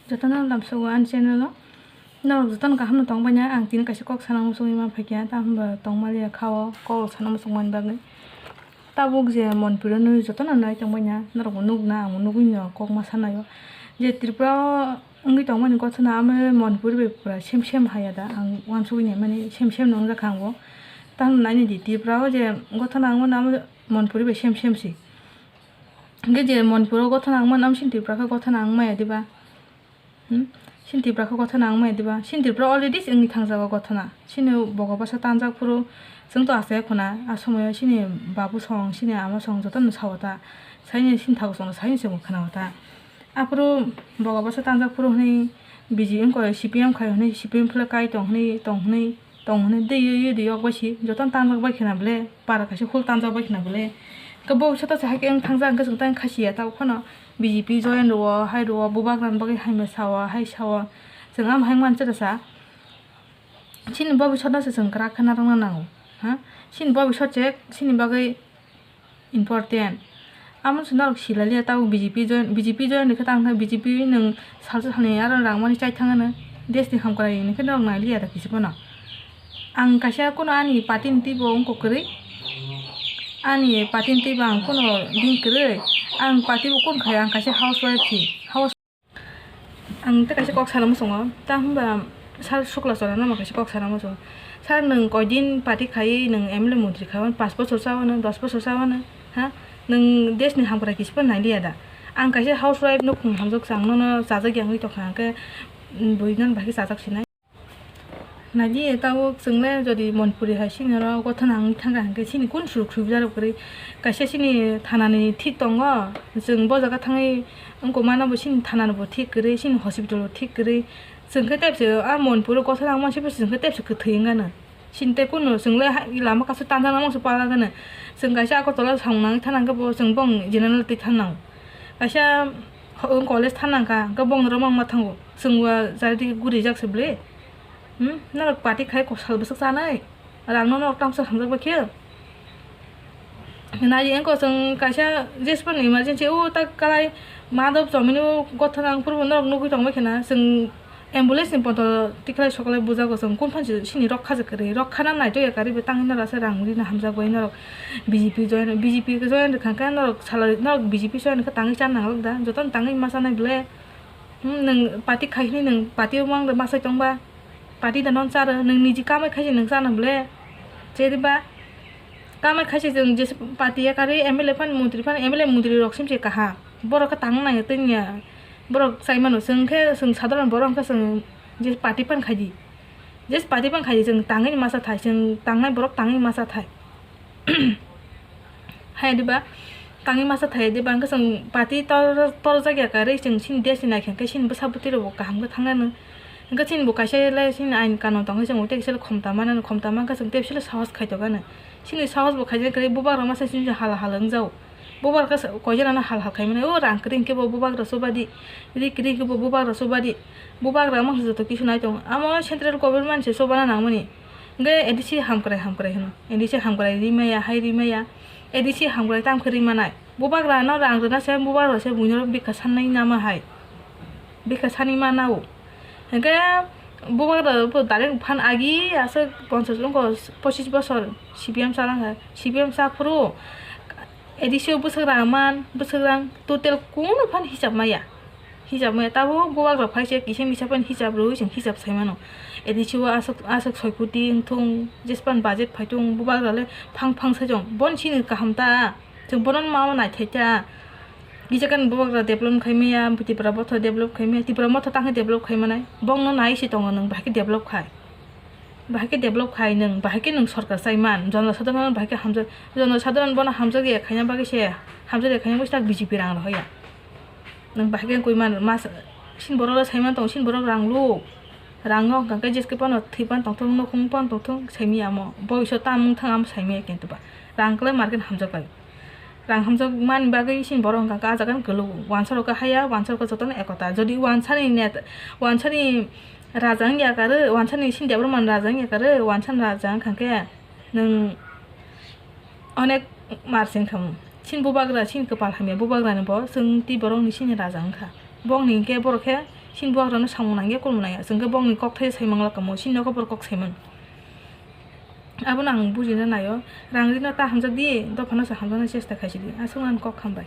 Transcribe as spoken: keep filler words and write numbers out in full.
Jotono lamsogo ani channel o. Norok jotono kaham no tongbaina, ang tini kaisa kok sana muchungwi ma phaikha, ta hinba tongmaliya kha o kok sana muchungmani bagwi. Tabuk je Manipur o nwi jotono nai tongbaina, norok bo nukna, ang bo nugwi no kok ma sanai o. Je Tripura o wngwi tongmani gothana amo Manipur bai pura same same haya da, ang uansugwi naimani same same no wngjakha ang bo. Ta hinba naini di Tripura o je gothana wngmani amo Manipur bai same same si. Hingke je Manipur o gothana wngmani amo chini Tripura khe gothana wngmaya diba? Hmm? Chini Tripura khe gothana wngmaya diba? Chini Tripura already wngwi thangjago gothana. Chini bogo bwsa tanjak phuru chwng to achai khuna. A somoyo chini babu song, chini ama song jotono sao ta. Saini chini thago songno saini chwngno khwnao ta. Aphuru bogo bwsa tanjak phuru hwnwi B J P wngkha, C P M khai hwnwi, C P M phwla kai tong hwnwi, tong hwnwi, tong hwnwi, dei yui yui di yok bai si, jotono tanjak bai khna bwle, para kaisa hul tanjak bai khna bwle. Hwnkhe bo bwsa ta se hai khe wng thangjak, hwnkhe chwng ta wng kha siya, tabuk phano B J P join rwo, hai rwo, bubagrani bagwi hamya sao, hai sao. Chwng amo hai manchara sa. Chini bobisotno se chwng kwrak khe narwkna nango, ha? Chini bobisot se chini bagwi important. Amo se norok silaliya, tabuk B J P join, B J P join rikhe tang khe B J P nwng salsa salni aro rang mani chai thangano, desh ni hamkrai hwnwi khe norok nailiya da kisi phano. Ang kaisa kuno ani party ni twi bo wngkok kwrwi, ani party ni twi bo ang kuno din kwrwi, ang party bo kun khai, ang kaisa housewife si, house Ang tei kaisa kok sana muchungo, ta hinba sir Shukla Chorano kaisa kok sana muchungo. Sir, nwng koidin party khaiwi nwng M L A montri khaiwi, pash bochor chawano, dos bochor chawano, ha? Nwng desh ni hamkrai kisi phano nailiya da? Ang kaisa housewife, nukhung hamjak, chwng nono chajak ya wngwi tongkha, hwnkhe, mm, bui nono bai khe chajak sinai. Naidi, tabuk chwng le jodi Manipuri hai sini oro gothana wngwi thangkha hwnkhe, sini kun suruk subida rok kwrwi? Kaisa sini thana ni thik tongo, chwng bo jaga thangwi wngkok mano bo sini thana ni bo thik kwrwi, sini hospital bo thik kwrwi. Chwng khe tebse a Manipur o gothana wngma se chwng khe tebse kwthwi wngano. Sini tei kunu chwng le hai lama kasu tanjakna mungsa palagano. Chwng kaisa Agartala samung nangwi thana hwnkhe bo chwng bong general twi thana nango. Kaisa ho-, college thana nangkha hwnkhe bong rwma wngma thango. Chwng bo jari guri jak se bwle. Hmm, norok party khai kok sal bwswk chanai? Rang no norok tamsa hamjak bai khe. Nai wngkha chwng kaisa jesphano emergency o ta kalai madop chomino gothana wngphuru bo norok nugwi tongbai khena. Chwng ambulance ni poto tikhlai soklai bujago chwng kun phansi sini rok kha je kwrwi. Rok khana nai to ya kari bo tangwi norok se rang rina hamjak bai norok B J P join, B J P join rwkha khe norok salai norok B J P join khe tangwi chan nanglak da. Jotono tangwi ma chanai bwle. Hmm, nwng party khai hwnwi nwng party o mang da masai tongba? Party da non charo, nwng niji kamai khaisi nwng chana bwle? Cheriba? Kamai khaisi chwng jesa party ya karwi M L A phan, montri phan, M L A montri rok simse kaham. Borok khe tang nang twi ya. Borok chai mano, chwng khe chwng sadharon borok khe chwng je party phan khaidi. Je party phan khaidi chwng tangwi masa thai, chwng tangnai borok tangwi masa thai. Hai diba? Tangwi masa thai diba? Hwnkhe chwng party tor-, torjak ya karwi chwng chini desh ni naikha khe chini bwsa bwtwi rok bo kaham khe thangna nw. Hwnkhe chini bo kaisa le chini ain kanon tongwi chwng tei kisa le khomta mana nw, khomta mankha chwng tei kisa le sahos khaitokgano. Chini sahos bo khaijak kwrwi bubagra masa chini hala hala wngjao. Bubagra sa-, koijarano hal hal khaimani, o rang kwrwi hwnkhe bo bubagra chubadi, ri kwrwi hwnkhe bo bubagra chubadi. Bubagra wngma khe joto kisu nai tongo. Amo central government se chubana nangmani. Hwnkhe A D C hamkrai hamkrai hwno. A D C hamkrai rimaya, hai rimaya. A D C hamkrai tamkhe rimanai. Bubagrano rang rwna se, bubagra se buino bikha sannai nama hai. Bikha sani ma nao. Hwnkhe bubagra bo direct phan agi aswk ponchas wngkha, pochis bosor C P M chana kha. C P M cha phuru A D C o bwswk rang man, bwswk rang total kunu phan hisab maya. Hisab maya, tabuk bubagra phai se kisa misa phano hisab rwui chwng hisab sai mano. A D C o aswk, aswk soi koti wngthung, jespan budget phai thung, bubagra le phang phang sai chwng. Bon chini kaham ta, chwng bono ma naithai ta. Kisa kan bubagra develop khai maya, Tipra motha develop khai maya, Tipra motha tang khe develop khai manai. Bongno nai se tongo nwng, bahai khe develop khai. Bahai khe develop khai nwng, bahai khe nwng sorkar chai man, jono sadharon bahai khe hamjak, jono sadharon bono hamjak ya khaina bagwi se, hamjak ya khaina bagwi se tak B J P rang rohor ya. Nwng bahai khe wngwi man, mas, sin borok le sai man tongo, sin borok rang lu, rang no hwnkha khe jeske phano thwi pan tongthung, nukhung pan tongthung, sai maya amo, boiso tam wng thang amo sai maya kintu ba, rang kwlai market hamjak bai. Rang hamjak mani bagwi chini borok hwnkha khe ah jaga no kwlwgo. Wansa rok khe haya, wansa rok khe jotono ekota. Jodi wansani net, wansani raja wngya karwi, wansani chini Debbarma ni raja wngya karwi, wansani raja wngkha khe nwng onek mar se wngkha mo. Chini bubagra, chini kwpal hamya bubagra ni bo chwng twi borok ni chini raja wngkha. Bokni hinkhe borok khe Chini buagrano samung nangya, kulmung nangya. Chwng khe bokni kok thai sai mangla kamo, chini nogo bor kok saiman. Abono ang bujina naio. Rang rino ta hamjak di, dophano se hamjaknai chesta khaisi di. Aswk ang kok hambai.